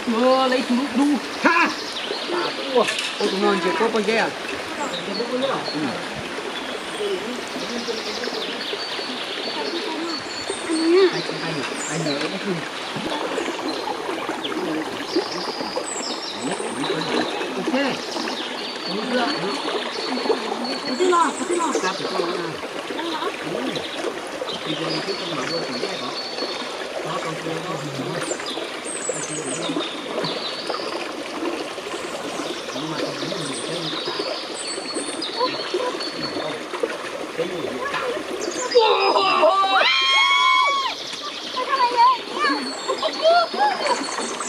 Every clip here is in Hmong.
Ua, lawv ib tug lub dub. Ha! Ua, tus no ntsia koj poj zeb.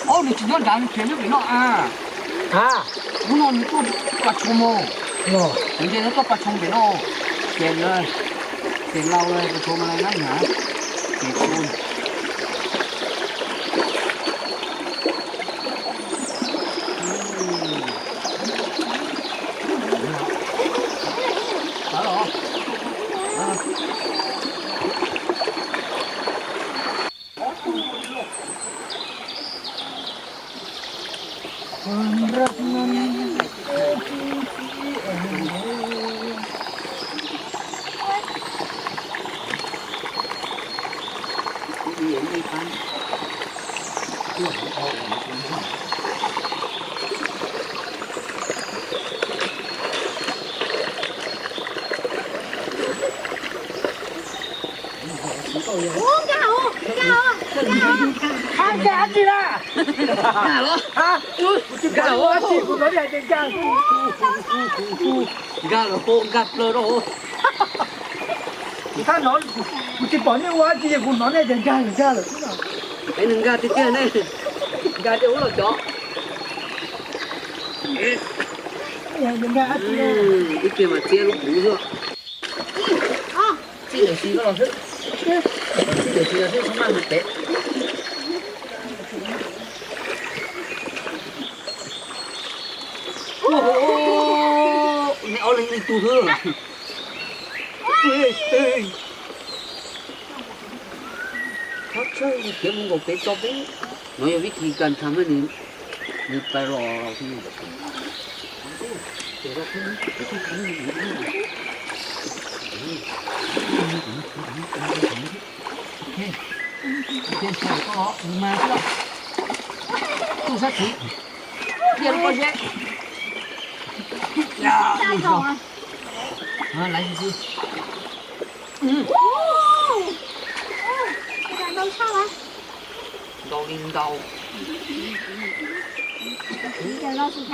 Ob, nws tsis nyob nrad, nws khiav nyob pem no a. Hnub no nws tuaj pas tshoo mog. Kuv ntsia nws tuaj pas tshoo pem no. Ces, ces laus lawm, pas tshoo mas lawv nab nyam. Ces tshoo. Nkag dab tsi na? Nkag los? Kuv tsis nkag dab tsi, kuv hnov hais tias nkag. Nkag los, nkag plaws rau hauv. Kuv tsis pom nej ua dab tsi, kuv hnov nej tias nkag nkag lawm xwb. Es nws nkag tiag tiag ne, nkag tiag ub los cov. Ib pliag mas txiav lub kuv xwb. Txij lawm si koj los xwb. Txij lawm si los xwb, txhob maj mus pem. Nej ob leeg ib tug xwb. Thov txhawj khiav mus nkaum pem tso peb. No yog vib thib kas tham nws, nws pais los. Tus sab tid, cia lub pob zeb. Laiv xwb. Ntau li ntau. Tus ntses no tsis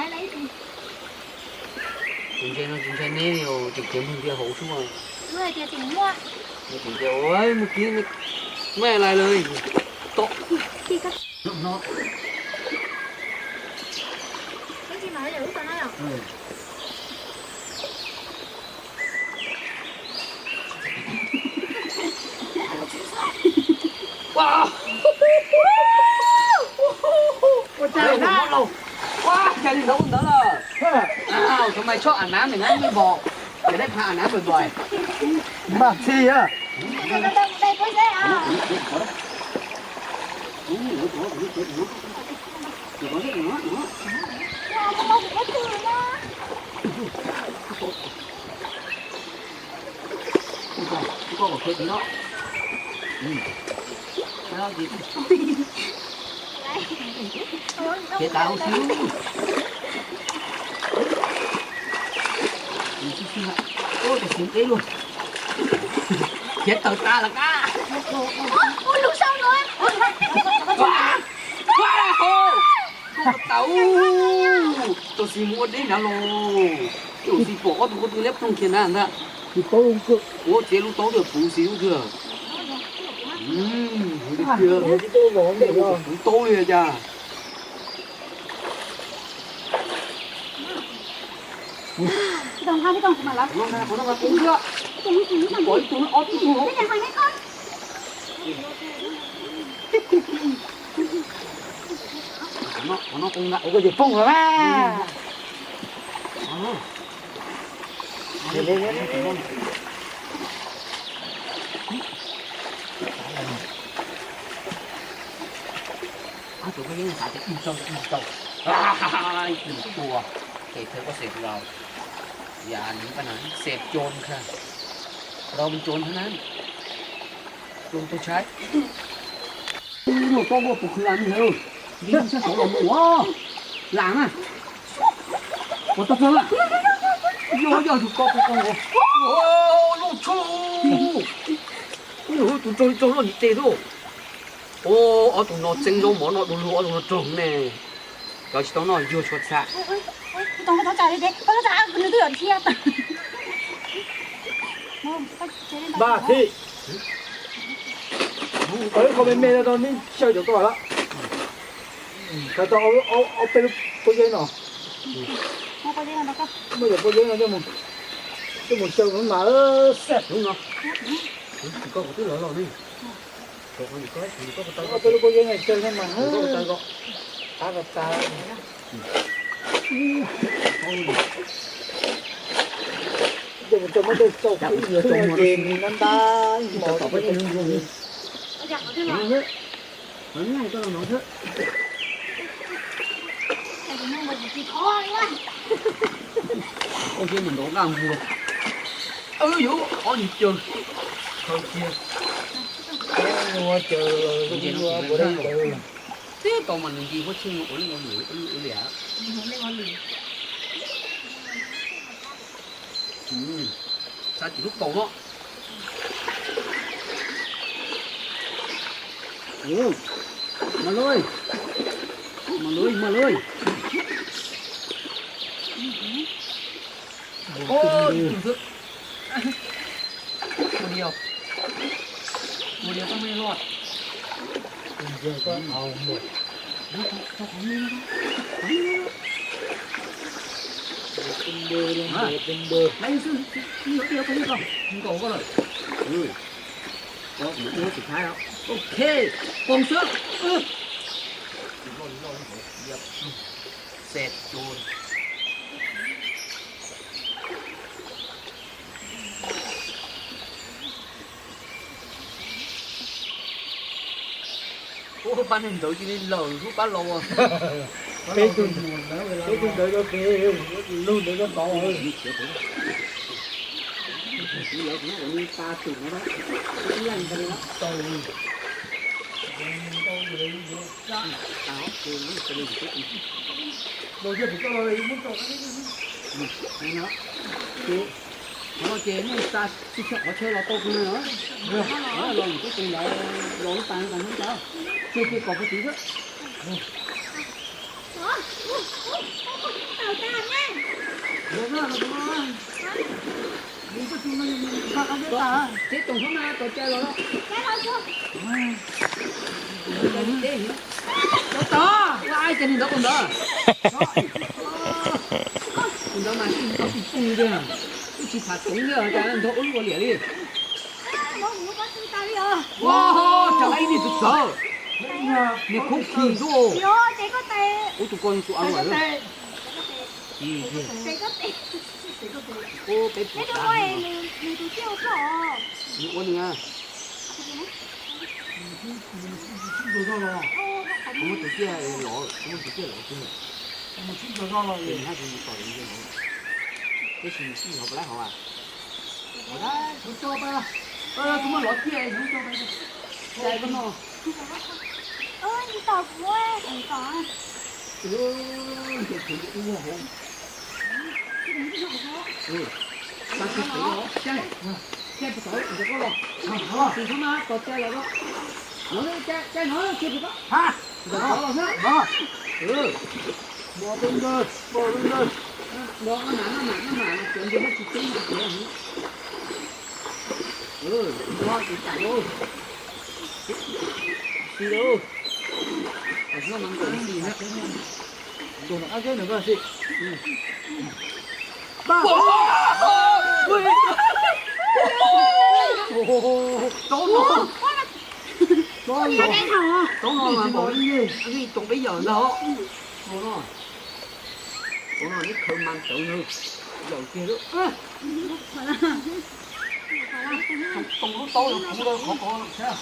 ntshai neb li os, tseem ceev mus ntiag hauv xwb. Tseem ceev, mus kiv, maj lais lawm. Tom no. Ua cas li ntawd lawm? Thaum mày chọn ả nắng thì ngắn mới bò, để đấy pha ả nắng bời bời. Maj txhij a. Khiav tas hauv xwb. Tus xib xib na. Tus xib deb luaj. Khiav tawm tas lawm kab. Tus xib mus ua deb nav los. Tus xib pom ob tug qhov twg liab ploog kiag na ntag. Ua txiav lub taub tiag puv xib lub twg. Puv taub li cas. Qhov no qhov no qhov no poob lawm mas. Tus koj yeej xav tias ib zaug ib zaug, tus tua, ces thawj koj xes tus laus, yam nws pab na xes coo kha, rau mus coo thab na, tus tus tshaib. Tus toj muaj tus khwv a mi hawm, nti sab saud los mus ua lam na, ua toj txog na, yog yog tus koj koj koj ua, lub tshoob, tus tsaug tsaug loj ntim tes tuaj. Ob tug no txeeb zaub mov noj du lug ob tug no raug ne. Cov tsis tau noj yuag tshua txha. Npaj thib, tau ib qho me me no rau neb xyaw cov toj lawm. Khaws tau ob peb lub pob zeb no. Muaj cov pob zeb no coj mus xyaw mas xaj hnub no. Koj kuv twb los los ne. Ob peb lub pob zeb no xyaw mas qab tas tas. Coj mus rau muab tej tau qhwv ib tug ces nab ntab ib hmos. Ua cia mus nrov nqaj npua. Wb yuav ob niag caw khaws cia. Twb tau mas nws nce huab tsheej ua leej ua lwm ua lwm. Xav tim lub kaus no. Mas lawm, mas lawm, mas lawm. Ua li, ua li koj me loj. Nkaus koj lawm. Ok, poob xwb. Xes cua. Ub, pab neeg ntawd cia li lawm, ub, pab laus. Peb tug ntawd rau pem, lub ntawd rau tod. Qhov no ces nej xa tsis tshua qhov chaw los tau kawg no. Los mus teb tes ntawd los lub pas ntawd ntag. Ces ces kom puag tid xwb. Teb toom txhob mas tos cai los. Tod, ua ai cas nws ntawd ua ntawd. Tus ntawd mas tsis tau tsis pug tiag, twb tsis tham txoov tiag, cas nrog ub ua liam li. Ua, cas ib niag txawv txawv, niag khoob khi xwb. Ub, tus ko tus a luam. Ub, peb puas tas. Nws ua nws a. Muab tus ciaj los, muab tus ciaj los kiag. Tus hab tus mus tom tus los. Tab sis mus sib hov pas lab hov as. Hov dab, kuv tso pa. Kuv muab lov ciaj, kuv tso pa. Cai koj no. Nce kuv ua hauv. Tag kis pem los, caij, caij puas tau ntawm koj los. Tus txhob mas tos caij los koj. No caij, caij no, caij puas tau. Ntawm koj los xwb. Mos peb ntawd, mos peb ntawd. Nrog maj mam, maj mam, maj mam, cov nce hab tsis teb no ces. Nrog ces tas lauj. Xi lauj. Tam sim no mas nkaum xis na. Nkaum no qab zeb ntawm koj xi. Tau no, tau no mas npaum li, li toom peb yawm ntag. Tau no, tau no neb khaws mas tawv nws yawm kiag lub, toom lub taub yog kuv lawm qhov ko thiab.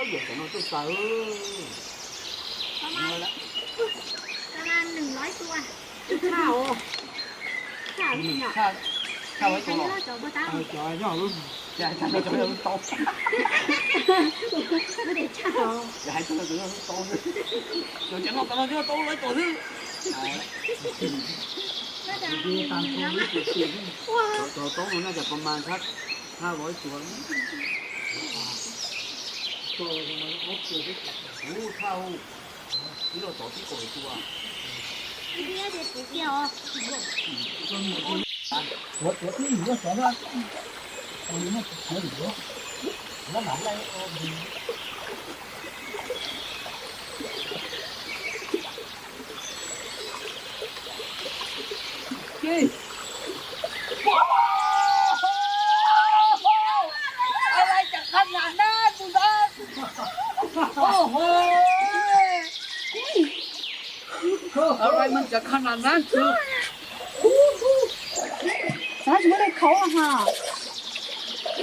Yog cov no tuaj txaws. Tshaj, tshaj lawv cov, cov yog lub, cov yog lub tau. Cov hais cov no cov yog lub tau xwb. Cov cov no cov no cov tau lawv cov xwb. Cov tau no na cov pab mas thab, thab lawv cov. Ub, thaj ub, ib los tod tib kaum tus.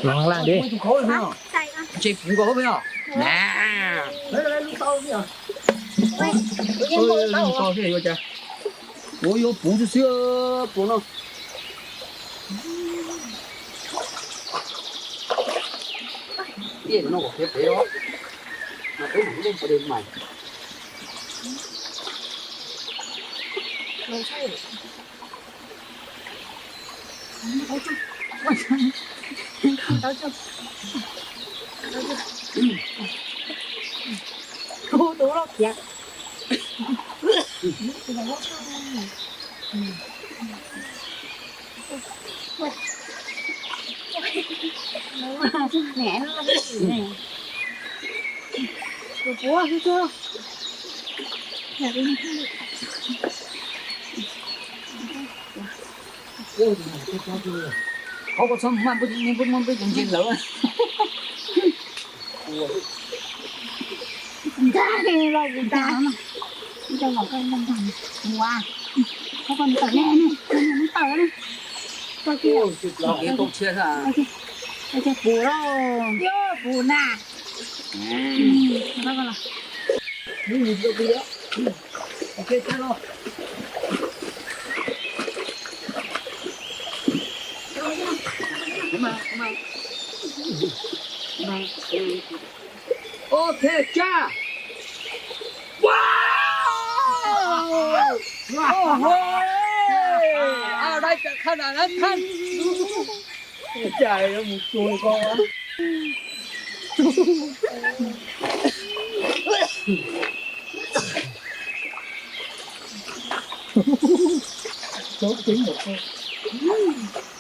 Los hauv laj dib. Tsis puv nkaus peb os. Na. Ua yuav puv xwb xwb, puv no. Tiaj no kom khiav pem os. Mas peb mus lub pov dej mas. Tus loj khiav. Qhov ko txhob mus maj, nej muab peb cov ntses lawm. Ntag, los kuv ntag. Ntag, los koj ntag, mus a. Qhov ko tawm ne, tawm ne. Koj kiag, koj kiag puv lauj, puv na. Ok, tsa. Wow! Ua dai tsam khaj nam nab thaj. Cas yuav mus tsuag li ko.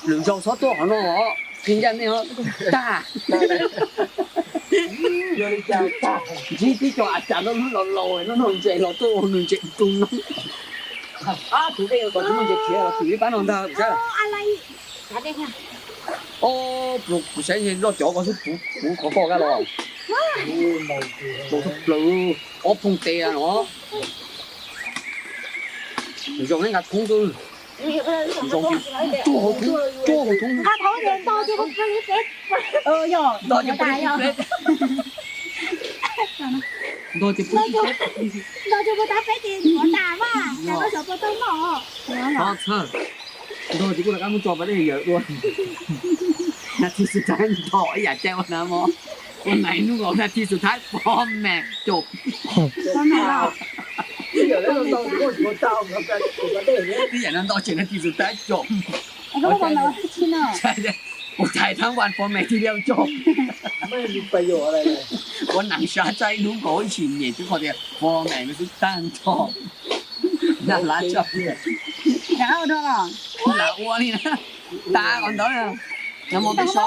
Lwm zaus txhob tuaj qhov no os, qhia ncaj nej os. Tag. Ntsib tib co a cas no lub laus laus no noj ntses los tuaj ua nws ntses tu no. Tus dej kom tsis muaj ntses khiav los twm ib pab no ntag saib. Ob, kuv saib loj cov ko xwb, puv qhov ko kaj los. Laus tshaj plaws, ob phooj tes no. Zoo neb nqa thoob xwb. Zoo, tsuag hauv thoob, tsuag hauv thoob. Nqa thoob ces nto ces puas peb, nto ces puas peb, nto ces puas peb, nto ces puas peb ces nto tas mas cas koj xyov puas tau noj. Txhob txhawj, nto ces kuj rov qab muab tso pas dej yawm dua. Nas thi xus thaib nto ib yam cai ua nas mos, ua nas hnub nkaus nas thi xus thaib pov mas caum. Ib yam no nto ces nas thi xus thaib caum. Ua thaij thaab vas fo mes thib liaj coj. Ua nam sab tsaib ib hnub nkaus ib tsis nyem twb qhov tias fo mes xwb tag nrho. Nam lav tso. Lam ua li na. Tas qhov ntawd na. Nyob mus peb so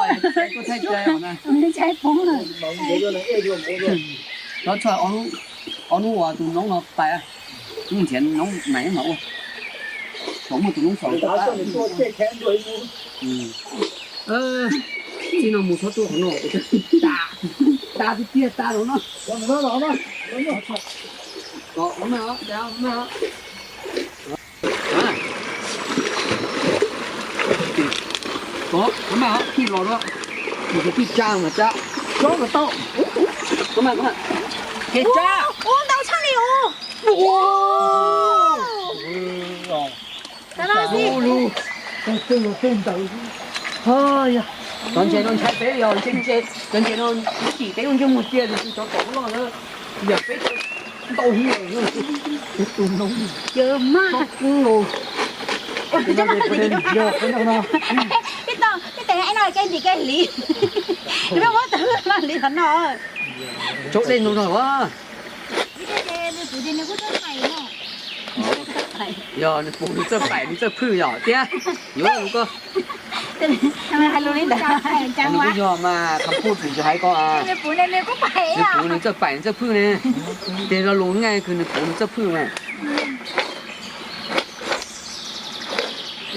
tuaj thaij cai na. Los txog ob hnub uas tus noob no pais, nrhiav noob mais mas ua. Thaum muaj tus noob saum. Txij no mus txhob tuaj qhov no, tas, tas tiag tiag tas rau no. Tov, tov mas, tij los da, mus tij tsa mas tsa, tsob mas tau, tov mas, tov mas, kev tsa. Ua ntau tshaj li os. Lug, cov ntses no ntshai peb yog ntses, cov ntses no tim peb lub ntsej muag cia li cov tom loj na, yog peb ntau hib tus no. Tib tug, tib tug no ke ntim ke hliv, nws muab tawg mas hliv qhov no. Tsaus dej ntau zog as. Yog nws puv nws txawj paim nws txawj phwj yom thiab. Yuav lus ko, nws kuj yog mas kham phuj tsis hais ko, nws puv nws txawj paim nws txawj phwj ne. Ces lo lus nqaij kws nws puv nws txawj phwj mas.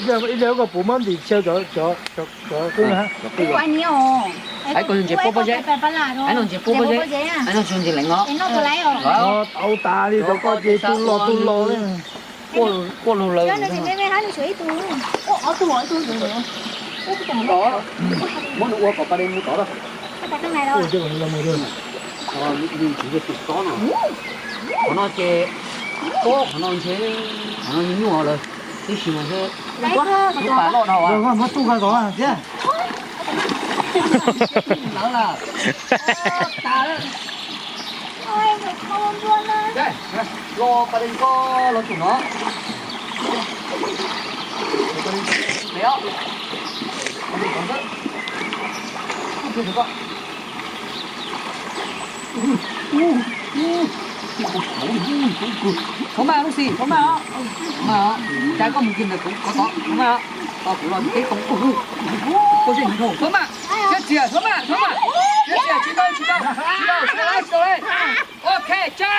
Ib leeg koj puv muab ntim chaw cov qwj na. Hais kom nws ntses puab pob zeb, hais no ntses puab pob zeb, hais no tsis ntses leev os. Tau tas li rau koj ces tu lo tu lo li. Quaj lug lawm. Muab nws ua kom pas de mus tod. Qhov no ces pob, qhov no ntshe, qhov no nyuaj lawm, tib si no ntshe lub pas loj dhau. Muab tub ko kom thiab. Lawv lawm. Tas lawm. Los pas de ko los tsum no. Thov maj lub xim, thov maj os. Thov maj os. Cas koj mus kiag ntawm kuv ko tod, thov maj os. Tos kuv los teb koob. Koj seb nrog thov maj. Siab txias, thov maj, thov maj. Siab txias, tsis tau, tsis tau, tsis tau, tsis tau, tsis tau. Ok, tsa.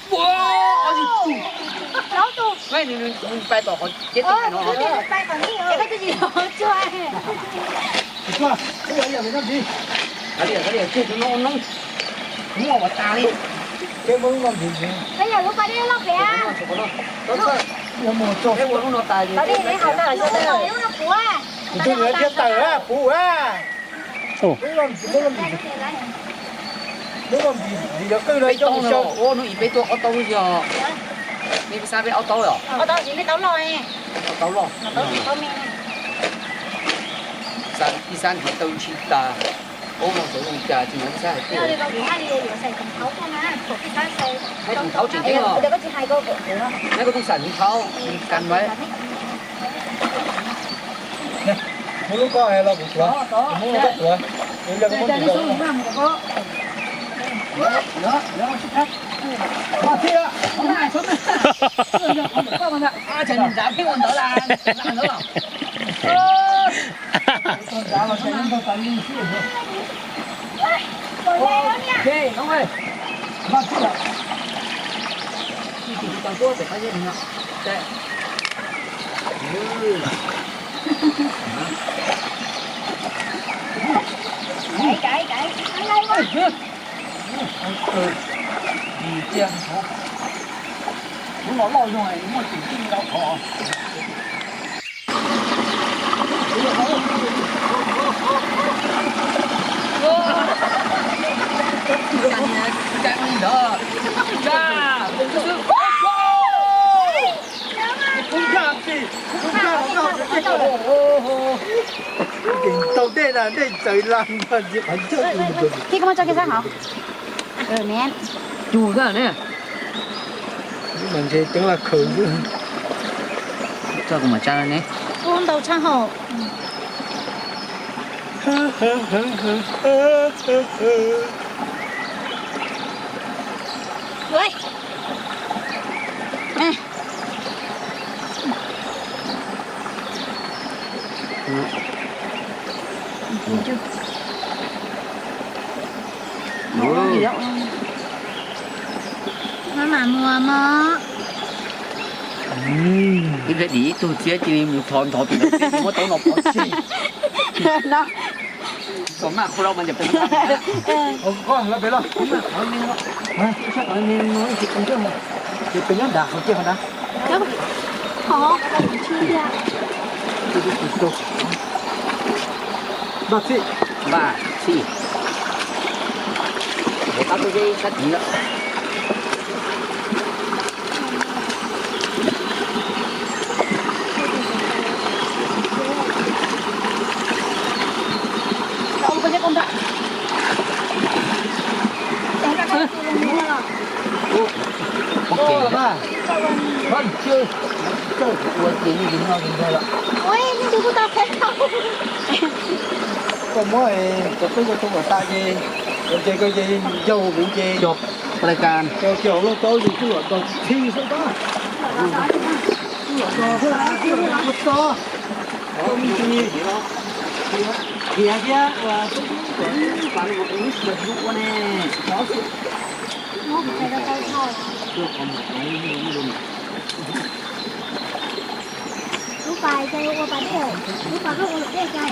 Ua, ob tug. Nws pais tom qhov ceb tub no. Kav liam, kav liam, tseg tus no noob. Muaj ua tas li. Ua lub no tas li. Tus twg thiab tawm puv a. Peb tau no, ua hnub ib peb tuaj ob taub xwb os. Peb xav peb ob taub os. Ob taub loj. Ib xav nrhiav taw ntshis tas. Ub, no txawv zoo cas tsis hnov ib xav hais tias. Hais tus thaub tseem ceeb os. Neb koj tub xam tus thaub, kas mas. Muab lub koj los kuv tuav, muab lub koj tuav. Lub no loj zoo, muaj tseem tij rau qhov. Tau tej na, tej txawv laj. Cug xwb ne. Tso kuv mam tsa ne. Ntau tshaj hauv. Maj mam muag mog. Ib pliag dim ib tug txiab cia li mus thov ntov tus ntawd muab taub no pov tseg. Txom maj qhuav los mas ncav pem no. Koj los pem los, koj los pem no, ces peb nyob nrad qhov kiag qhov nrad. Npaj txhij, npaj txhij. Ua qab tuaj zeb sab tid lawm. Ua ces nej tus no tus ntawd lawm. Koj muab cov tub koj tub kom tas ces, ces koj ces yaug kuv ces cov laj kab cov kiag hauv lub taub ces kuj los txog txhij xwb tab. Kuj los txog xwb, kuj los txog. Koj me ntsis khiav thiab ua tub tub kom lub pas no mus ua ne. Lub pas ua pas dej, lub pas koj ua dej cas.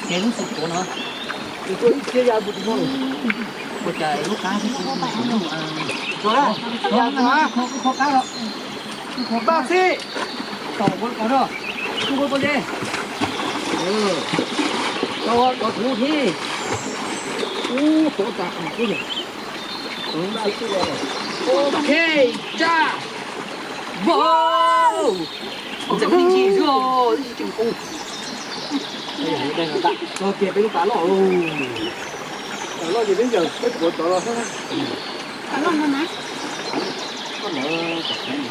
Ces lub xim tuav no, tus tuaj ib txhia ya tus no, ua cas lub qab xwb. Ua, ua qab los, ua qab xwb. Tau ua tau no, ua tau ces, tau tau kuv thiab. Ub, tau tas kuv. Ok, tsa. Wow. Ntxeev me ntsis xwb os, ib tseem qus. Txog kiag peb lub pas loj lauj. Pas loj ces peb ncaws peb puav tod los xwb. Pas loj no na. Lawv xwb.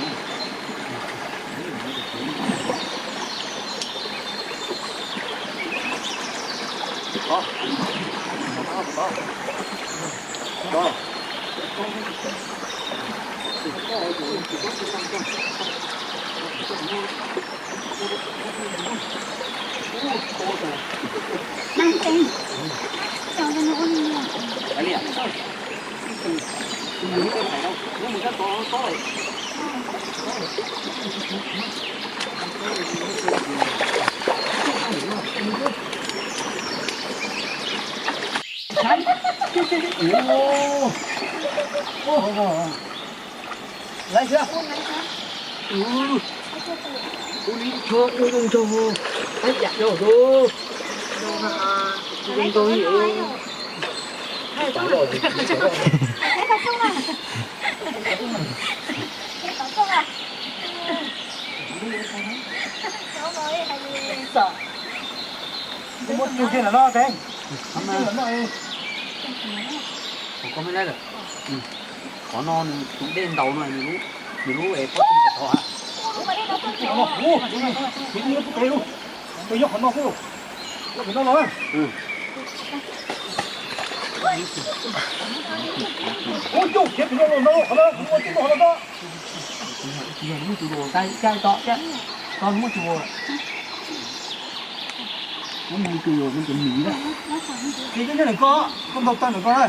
Ub, ub, li tshuav ub zoo nraug, ib yam zoo tus. Zoo nraug li. Muab cug kiag ntawm no teb. Qhov no nws tus dej ntaus no nws lub, nws lub es pob tw tod ha. Nyob qhov no xwb, nyob qhov no los. Ub, coj khiav pem no los no, qhov no kuv ua tib no qhov no tod. Muab cug los, muab cug los, muab cug los, muab cug los. Ces nyob nyob ntawm koj, koj ntaus tag ntawm koj na.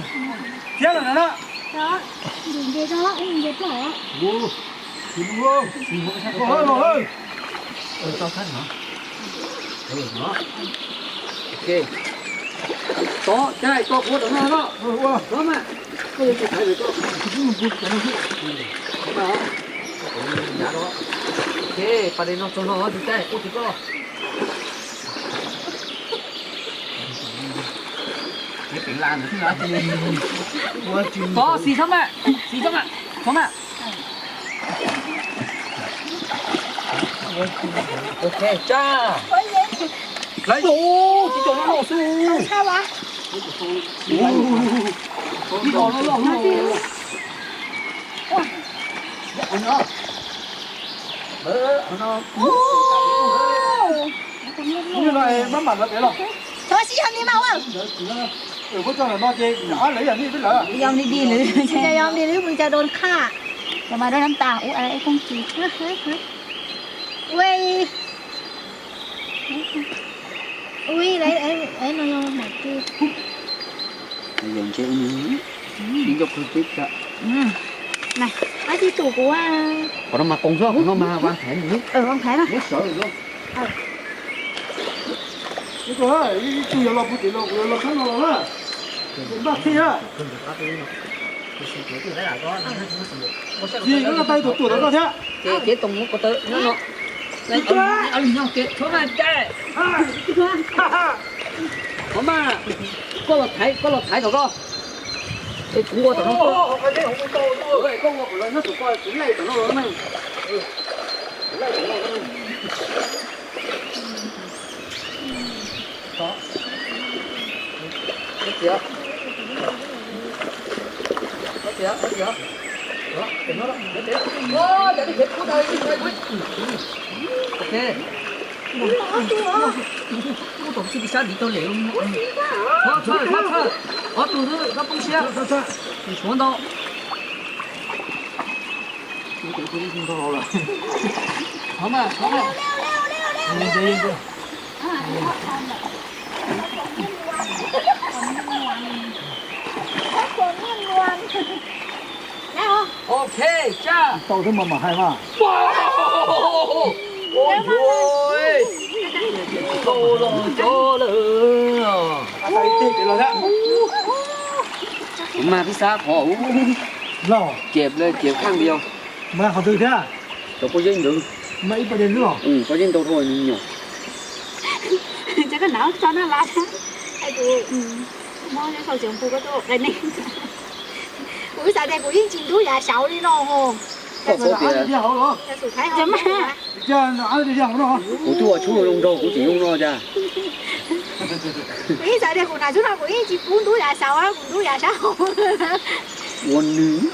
Thiab los na. Tod, caij tau qhuav tom no no. Tod mas, koj yuav tsum thaiv lawm koj. Ok, pas dej no txog no tus caij ua tim koj. Tod, xis txhob maj, xis txhob maj, txhob maj. Ok, tsa. Lawv, ub, tib co loj loj xwb. Tib co loj loj xwb. Ub, no mab mam lawv pem los. Thov sib yog li mas ua. Muab tso ntawm no ces ab lawv yog li peb lawv. Yog li lwm, yog li lwm mus cov doos qhaj. Cov mas doos nab tas ub es kooj tsis. Ui. Ui, no yog nam twg? Ib ncauj qhwv pib. Ab tsis tus kuv. Qhov no mas qoos xwb, qhov no mas vaj thaiv mus. Vaj thaiv na. Ib tug yog los puag tim los, kuv los tshab no los na. Npaj txhij na. Tsis, koj tau tus tuam rau koj thiab. Ces kev toom mus ko taw nyob no. Tshuav mas cai. Qhov mas koj los thaiv, koj los thaiv tom koj. Es kuv ua tom no. Koj ua kom lawv nyob tom koj, kuv laij tom no los na. Kuv laij tom no. Ob tug xwb, koj poob siab, tshuav ntau. Ok, tsa. Tau thiab mas mam hais mas. Ua, ua, ua, tau los cov lawm. Mas peb xav qhov ub, los ces lawv ces khaj npias. Mas qhov twg thiab? Cov pob zeb ntawd. Mas ib pob zeb ntawd dhau me nyuam. Ces koj hnav tso na las. Kuv muab cov xaus tsev pug koj tuaj qe neeg. Kuv xav tias kuv yeej tsis ntub yav saud li no ho. Koj xav tias kuv twb ua tshub zoo nraug kuv tseem zoo no cas. Kuv yeej xav tias kuv hnav tshub no kuv yeej tsis pub ntub yav saud, kuv ntub yav sab hauv. Ua nws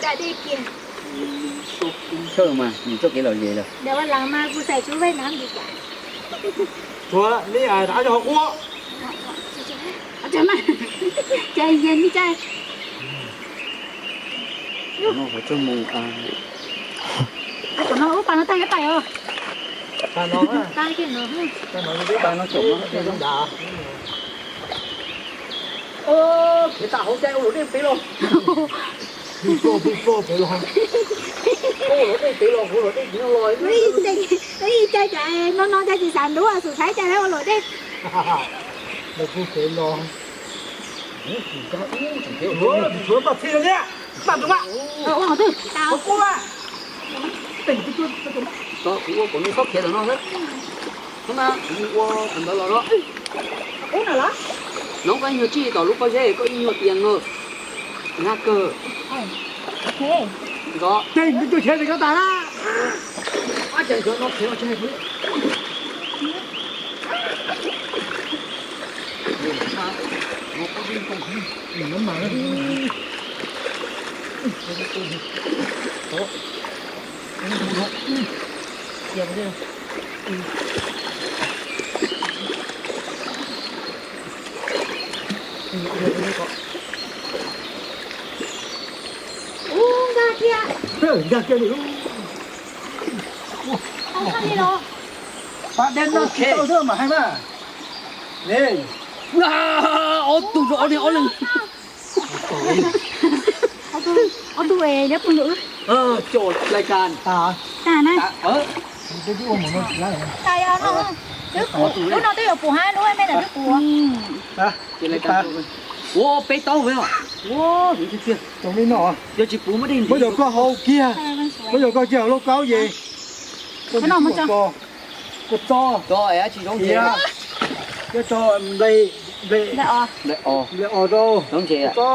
da dej kiag. Thawj mas nws txoj kev los ze lawm. Ntawm ua las mas kuv xav tshub vej nav ntsis cas. Tshuav neb ab yog qhuab. Ces yog neb caij. Qhov no ub, pas no tag ib pas os. Pas no, pas no, pas no caum no. Khiav tas hauv caij ua luam dej pem los. Pem los, ua luam dej pem los, ua luam dej pem los. Ib caij cas no no caij tsis xav ntub, xum thaib caij ua luam dej. Los pem los. Tshuav npaj txhij li thiab. Npaj tus mas. Ua qhov twg? Ua qub mas. Kuv ua kom nws txhob khiav tom no xwb. Hnub na kuv mus ua qhov ntawd los no. Qub no los? Noov koj ib nyuag tsij tom lub pob zeb, koj ib nyuag tias no. Nag kawg. Nkaus. Tej nws tuaj khiav li koj tas na. Ab, cas cov no khiav los tsis hais kuv li. Ub, nkag kiag. Nkag kiag li. Pab deb no tsis tau xwb mas hais mas. Ob tug rau ob leeg, ob leeg. Ob tug es nyob pug nkaus. Cov lais kas tas na. Tas no twb yuav pum hab, lub me ntawm twb pum. Ua peb taub, ua li no, yog tsis pum muab dej, muab yog koj hau kiag, muab yog koj kiag hauv lauj kaub ces koj tso, koj tso, tso es tsis zoo ces, koj tso nplej, nplej os rau, tso,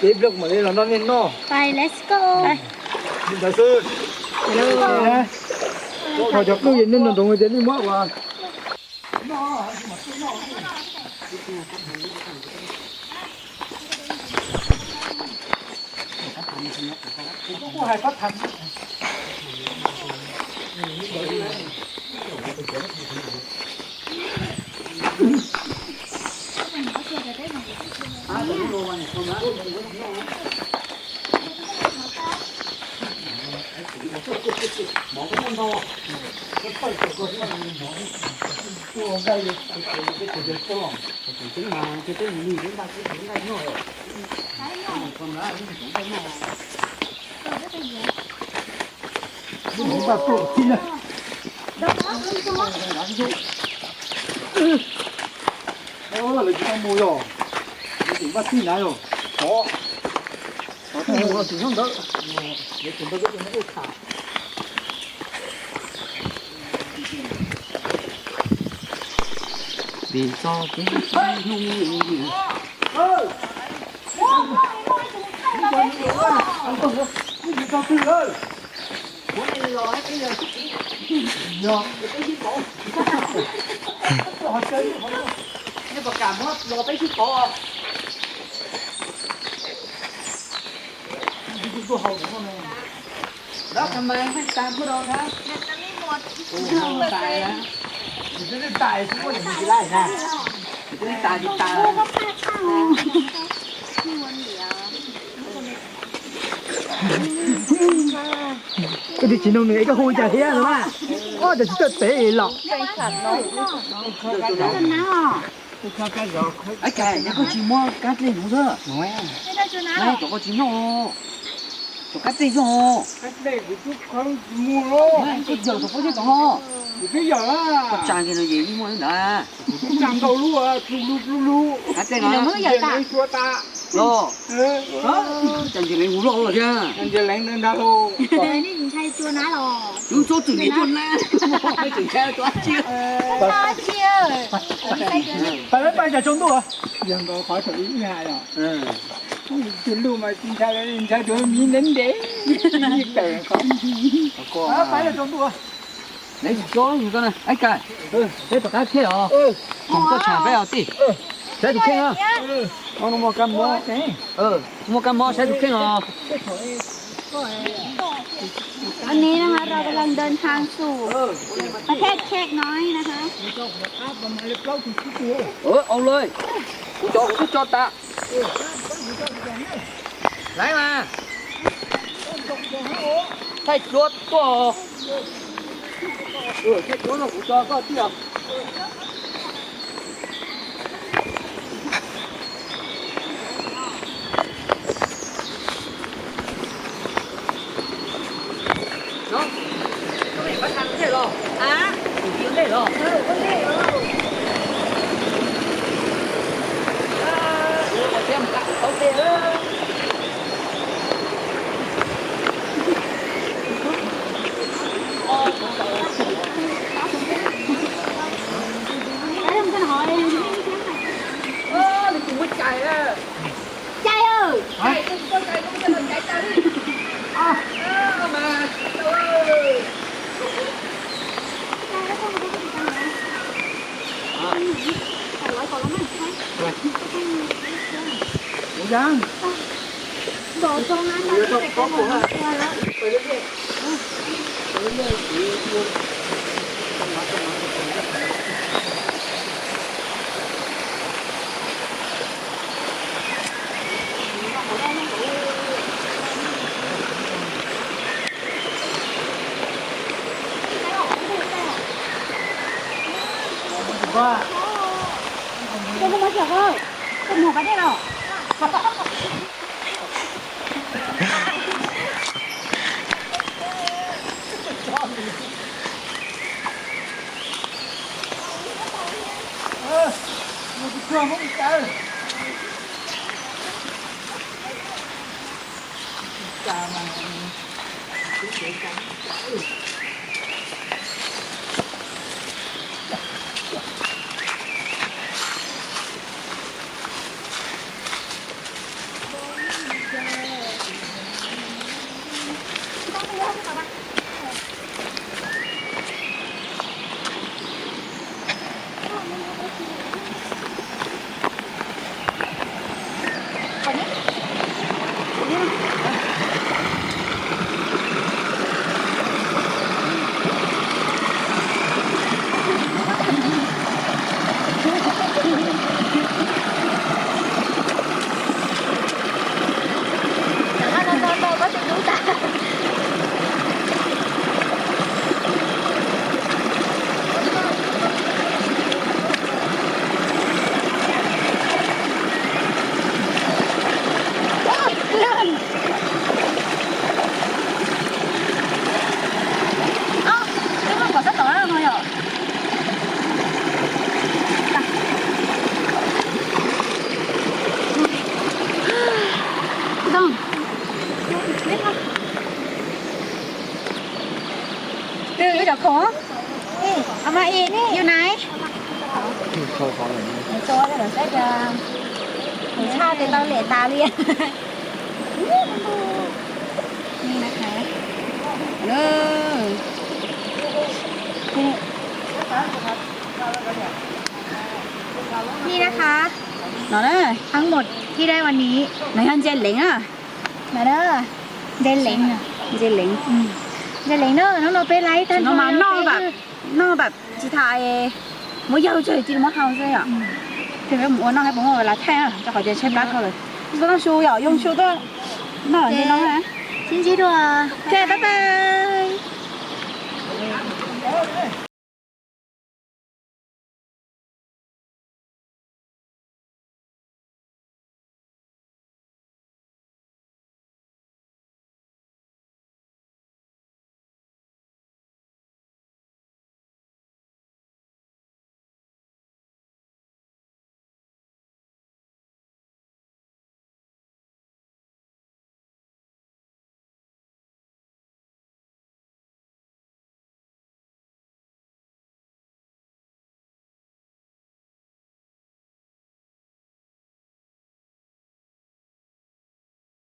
ces nplej kuv mam li los noj nej noj. Li ntawd xwb. Thaum cov kwj yeej nyob nroos nroos ces nej muab ua. Kuv kuj hais pab tham. Mov koj muaj ntau, koj txhawj koj txhawj mov, ua nqaij, peb tsev cov txhawj los, tseem ceeb mas cia peb mus nug peb npaj peb tus nqaij noj lawm. Koj nrad peb tus nqaij noj. Lub npaj tuaj txhij na. Lawv tsis tau mus yog, lawv tseem npaj txhij na yog. Tov, tov tus mus los tseem nyob ntawd, lawv tseem npaj peb tus nqaij ua tham. Vim txog peb hnub Koj twb tsis nug nws es koj hu cas thiab no na? Ob cov tsis txawj tev los. Yog koj tsis muab kab dlej nuv xwb, cov koj tsis noj, cov kab dlej zog. Koj yawm tom pob zeb tom no, koj tsa kiag no ces yeej muaj li ntawd. Kab dlej no, los, tsa ntses leev hu loj loj thiab. Yus txhob txwm nyiam cuaj nab, tseem ntshai rau dab tsi. Pab pab cas tsaus ntuj. Yog nkaus qhov thaum ib ha os. Tus luj mas tsis ntshai, ntshai tus miv ntev ntev, tsis tawm qhov. Pab cas tsaus ntuj. Neb tsis tso yus koj na, Aib Kais, peb rov qab thiab os. Koom koj tsham peb os tij. Saib tus kheej na. Muaj kab mob, muaj kab mob saib tus kheej os. Tอนนี้นะคะเรากำลังเดินทางสู่ประเทศเชกน้อยนะคะ Ua lawm, kuv cov kuv twb tso tas. Laiv mas, thaij duab tuaj. Thaij duab no kuv tso koj tij os. Cai ơi. Hả? Cai, cai, cai, cai, cai, cai, cai. Ủa, dán. Bỏ cho nó. Tôi không nói chuyện đâu. Tôi mổ cái này đâu. Ib cov khoom, ama i, you nice. Mus tso lawm saib, mus tshaj tes tau lem tas li. Ni na, ni na, no na,ทั้งหมดที่ได้วันนี้ no yog ntses leev na. Ntses leev, ntses leev, ntses leev na, hnub no peb laib tag no mas noj, noj tsis tas, muab yawg tseg cia li muab hau xwb yom. Ces peb mus ua noj hab puas muaj ua lav thaij na, rau qhov tias tshaib plab dhau lawm. Tsis tau noj su yom, yoo su tuaj noj ntses no na.